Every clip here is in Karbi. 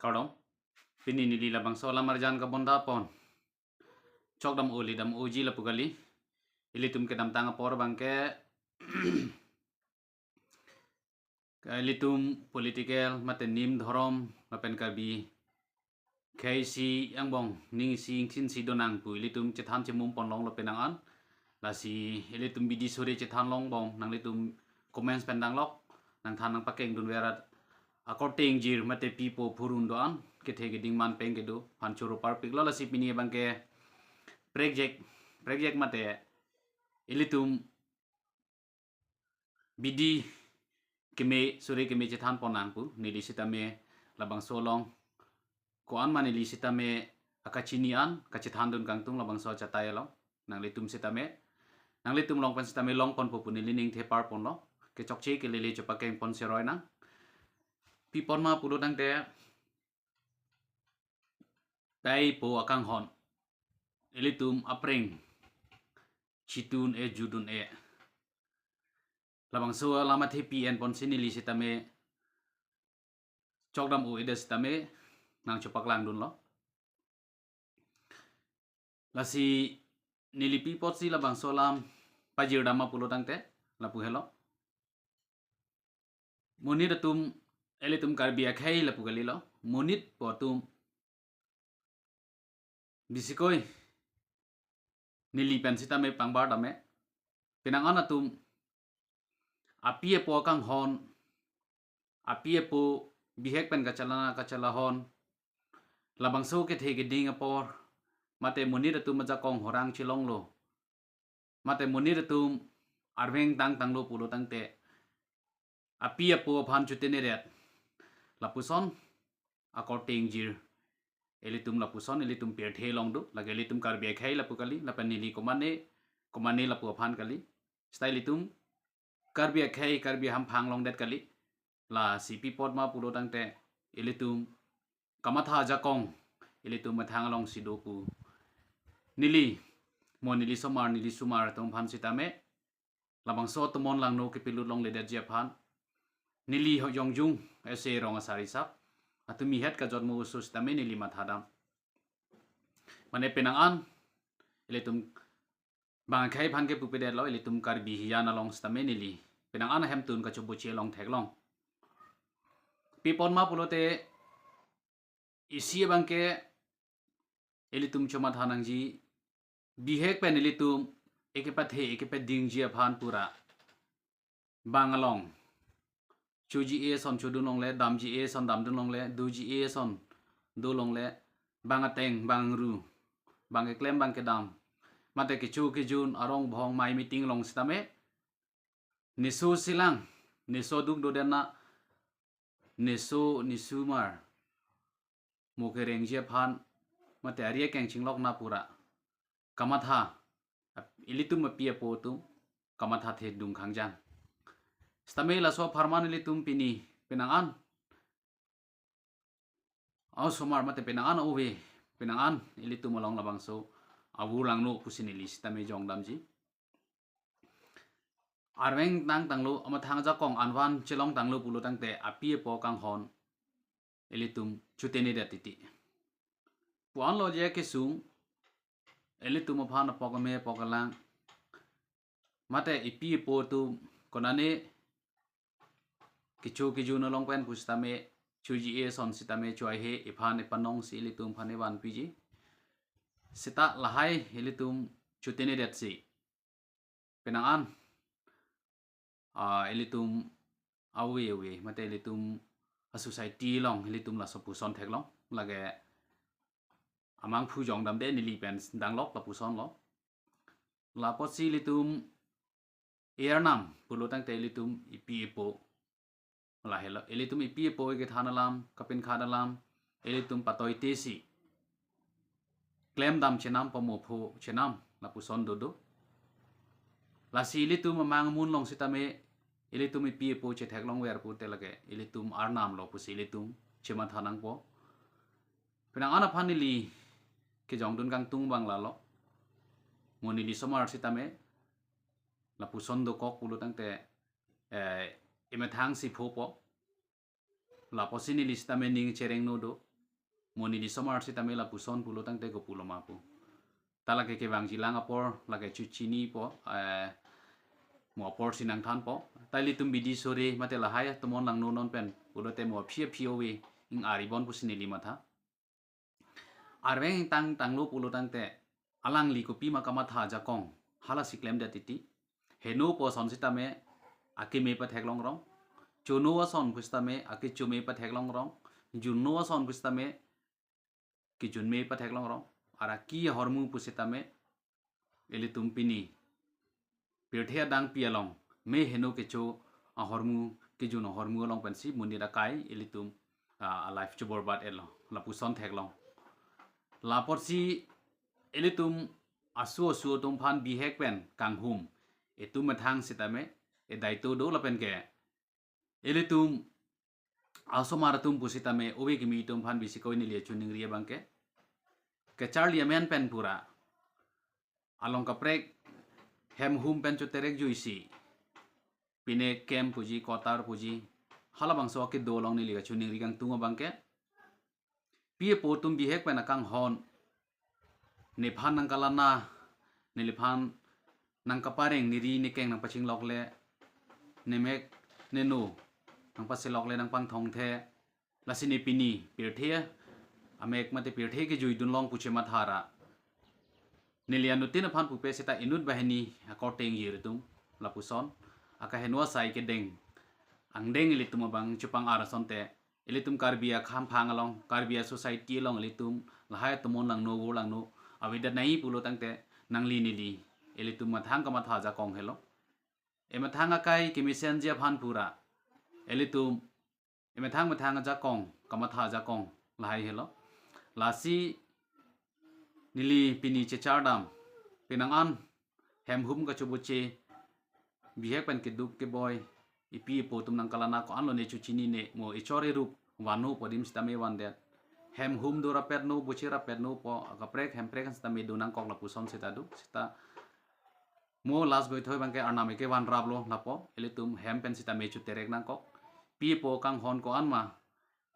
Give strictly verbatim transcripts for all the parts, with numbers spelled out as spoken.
Kardom. Pini neli labangso alam arjan kabonda pon chokdam-o ledam-oji lapu kali. Ilitum kedamtang apor abangke ilitum political mate nim dhorom lapen Karbi khei isi angbong ning isi ingthin isi donang pu ilitum chethan chemum ponlonglo penang an. Lasi ilitum bidi sore chethan longbom, nanglitum comments pen danglok, nangthan nangpakeng dunver arat akorte ingjir mate pipo phurun do-an kethe keding man peng kedo aphan choro parpiklo. Lasi pini abangke prekjak prekjak mate ilitum bidi keme sore keme chethan pon nang pu, neli sitame labangso along ko-an ma neli sitame akachini an kachethan dun kangtung labangso achatai along. Nanglitum sitame, nanglitum along pen sitame long ponpo pu neli ning thepar ponlo. Kechokche kelele chepakeng pon seroi nang. Pi pon ma pulo tangte pai po akanghon ilitum aphreng chitun-e jutun-e. Labangso alam athepi en ponsi neli sitame chokdam-o-edet sitame nangchepaklang dunlo. Lasi neli pi apotsi labangso alam pajir dam ma pulo tangte lapu helo. Monit atum, ilitum Karbi akhei lapu kalilo. Monit po atum bisikoi neli pen sitame pangbar dam-e. Penang an atum api apo akanghon, api apo bihek pen kachelana kachelahon, labangso kethe keding apor, mate monit atum ajakong horang chelonglo, mate monit atum arveng tang tanglo pulo tangte api apo aphan chutenedet, lapuson akorte ingjir ilitum lapuson ilitum pirthe long do. Lake ilitum Karbi akhei lapu kali, lapen neli komane komane lapu aphan kali. Sita ilitum Karbi akhei Karbi hamphang longdet kali. Lasi pi apot ma pulo tangte ilitum kamatha ajakong ilitum methang alongsi do pu neli, mo neli somar neli sumar atum aphan sitame labangso atomon langno kepelut longledetji aphan neli ho jongjung ese rong asar isap atumi het kajotmo oso sitame neli matha dam. Mane penang an ilitum bang akhei aphan kepupedetlo, ilitum Karbi hijan along sitame neli penang an ahemtun kachoboche along theklong. Pi pon ma pulote isi abangke ilitum chomatha nangji, bihek pen ilitum ekepathe ekepadingji aphan pura bang along choji-e ason chodun longle, damji-e ason damdun longle, doji-e ason do longle, bang ateng bang ru, bang keklem bang kedam, mate kecho kejun arong bhong mai meeting along sitame neso silang, neso duk doden na, neso nesumar mo kerengji aphan, mate ari akeng chinglok na pura kamatha, ap- ilitum api apo atum kamatha thedung khangjang. Sitame laso apharman ilitum pini penang an osomar mate penang an ove, penang an ilitum along labangso avur langno pusi neli sitame jong damji. Arveng tang tanglo, amathang ajakong anvan chelong tanglo pulo tangte api apo kanghon ilitum chutenedet titi. Puan lo je kesung ilitum aphan apok ame apok alang, mate ipi ipo atum konane kecho kejun along pen pusitame choji-e ason sitame choi he iphan ipanong si ilitum aphan ivan piji. Sita lahai ilitum chutenedet si penang an, ah, ilitum awe awe mate ilitum a society along ilitum laso puson theklong, lake amangphu jong damde, neli pen danglok lapuson lo. Lapotsi ilitum arnam pulo tangte ilitum ipi ipo, lahelo ilitum ipi ipo ikethan alam, kapinkhat alam, ilitum patoi tesi klemdam chenam, pamopho chenam lapuson dodo. Lasi ilitum amang amun along sitame ilitum ipi ipo chetheklongver pute lake ilitum arnam lo pusi ilitum chematha nangpo. Penang an aphan neli kejongdun kangtung abang lalo. Mo neli somar sitame lapuson dokok pulo tangte, eh, imethang si phopo. Lapuson neli sitame ning cherengno do. Mo neli osomar sitame lapuson pulo tangte kopulo ma pu. Ta lake kevangji lang apor lake chechinipo, eh, mo apor si nangthanpo. Ta ilitum bidi sore mate lahai atomon langno non pen pulote mo aphi aphi ove ing-ari bon pusi neli matha. Arveng tang tanglo pulo tangte alangli kopima kamatha ajakong hala si klemdet titi. Henopo ason sitame akeme patheklong rong. Chono ason pusitame akecho me patheklong rong. Junno ason pusitame kejun me patheklong rong. Ara ki ahormu pusitame ilitum pini pirthe adang pi along me heno kecho ahormu, kejun ahormu along pensi monit akai ilitum, ah, a-life choborbat etlo, lapuson theklong. La apotsi ilitum asu asu atum aphan bihek pen kanghum itum methang sitame edaito do lapen ke ilitum asomar atum pusitame ove kimi atum aphan bisiko neli choningri abang ke kacharli amen pen pura along kaprek hem hum pen choterek juisi pine camp puji, quarter puji, halabangso akedo along neli kachoningri kangtung abang ke pi apo atum bihek pen akanghon nephan nangkalana, neliphan nangkapareng, neri nekeng nangpachinglokle, nemek neno nangpasilokle, nangpangthongthe, lasi ne pini pirthe amek mate pirthe kejuidun long pu chemathara. Neli anuttin aphan pupe seta inut banghini akorte ingjir atum lapuson akaheno asai kedeng angdeng ilitum abang chepang-ar asonte ilitum Karbi akhamphang along, Karbi a-society along ilitum lahai atomon langno, vo langno avedet nai pulo tangte nangli neli ilitum methang kamatha ajakong helo. Emethang akai kemesenji aphan pura ilitum emethang methang ajakong, kamatha ajakong lahai helo. Lasi neli pini chechardam, penang an hem hum kachoboche, bihek pen keduk keboi, ipi ipo atum nangkalana, ko-an lone chochinine, mo echor erup vannopo adim sitame vandet. Hem hum do rapetno, boche rapetnopo, akaprek hemprek sitame do nangkok lapuson seta do, seta mo last boithoi abang ke arnam eke vanraplo lapo, ilitum hem pen sitame choterek nangkok. Pi apo kanghon ko-an ma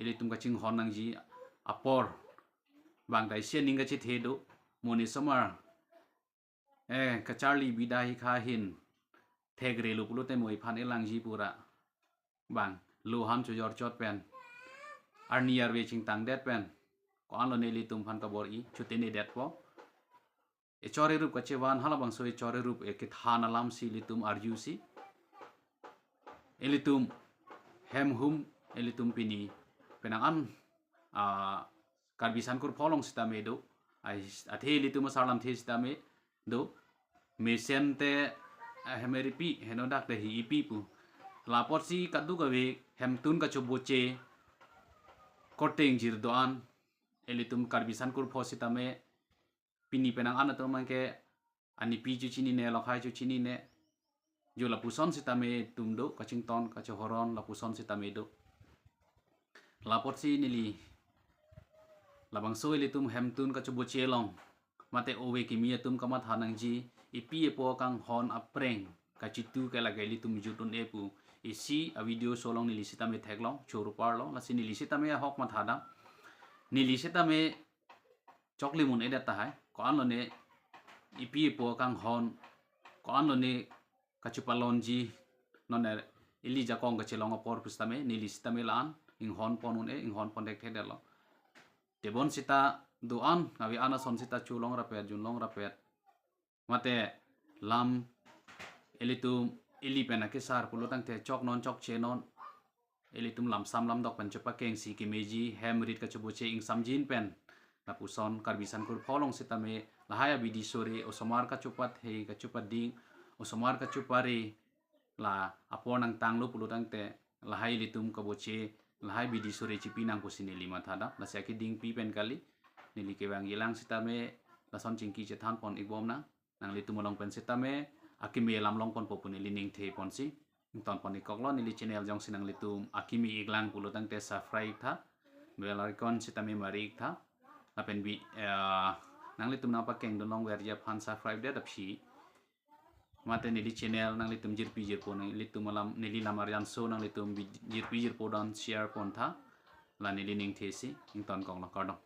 ilitum kachinghon nangji apor abang ta isi aning kachethe do, mo ne osomar, eh, kacharli bida hikha ahin thekrelo pulote mo iphan elangji pura abang lo han chojor chot pen, arni arve chingtangdet pen, ko-an lone ilitum aphan kabor-i, chotinedetpo. Echor erup kachevan halabangso echor erup ekethan alam si ilitum arjusi ilitum hem hum ilitum pini penang an, ah, Karbi Sankur Pho along sitame do. Ai, athe ilitum asarlamthe sitame do. Mesen te, ah, hem eripi, henodak te hi ipi pu. La apotsi kadokave hemtun kachoboche korte ingjir do-an ilitum Karbi Sankur Pho sitame pini penang an atum abang ke anipi chochinine, lokhai chochinine, jo lapuson sitame atum do, kachington kachohoron lapuson sitame do. La apotsi neli labangso ilitum hemtun kachoboche along mate ove kimi atum kamatha nangji, ipi ipo akanghon apreng kachitu ke lake ilitum jut un-e pu isi a-video so along neli sitame theklong, choro parlo, lasi neli sitame ahok mathadam. Neli sitame choklim un-edet tahai, ko-an lone ipi ipo akanghon, ko-an lone kachepalonji, non er ili jakong kachelong apor pusitame neli sitame la-an inghon pon un-e, inghon pon thekthedetlo. Tebon seta do-an, ave-an ason seta cholong rapet, junlong rapet. Mate lam ilitum ili pen akesar pulo tangte choknon chokchenon, ilitum lamsam lamdok pen chepakengsi kemeji hem rit kachoboche ingsamjin pen lapuson Karbi Sankur Pho along sitame lahai abidi sore osomar kachopathe kachopading, osomar kachopare la apor nangtanglo pulo tangte lahai ilitum kaboche lahai bidi sore chipi nang pusi neli mathadam. Lasi akedingpi pen kali, neli kevangji lang sitame lason chingki chethan pon-ik bom nang. Nanglitum along pen sitame akeme lam long ponpo pu neli ningthe ponsi ington pon-ik koklo. Neli channel jongsi nanglitum akeme-ik lang pulo tangte subscribe tha, bell icon sitame mari-ik tha. Lapen bi, eh, nanglitum nangpakengdun longverji aphan subscribe det aphi mate neli channel nanglitum jirpi jirpo, nanglitum alam, neli lam arjan so nanglitum bi-, jirpi jirpo dan share pon tha. La neli ningthesi ingtonkoklo, kardom.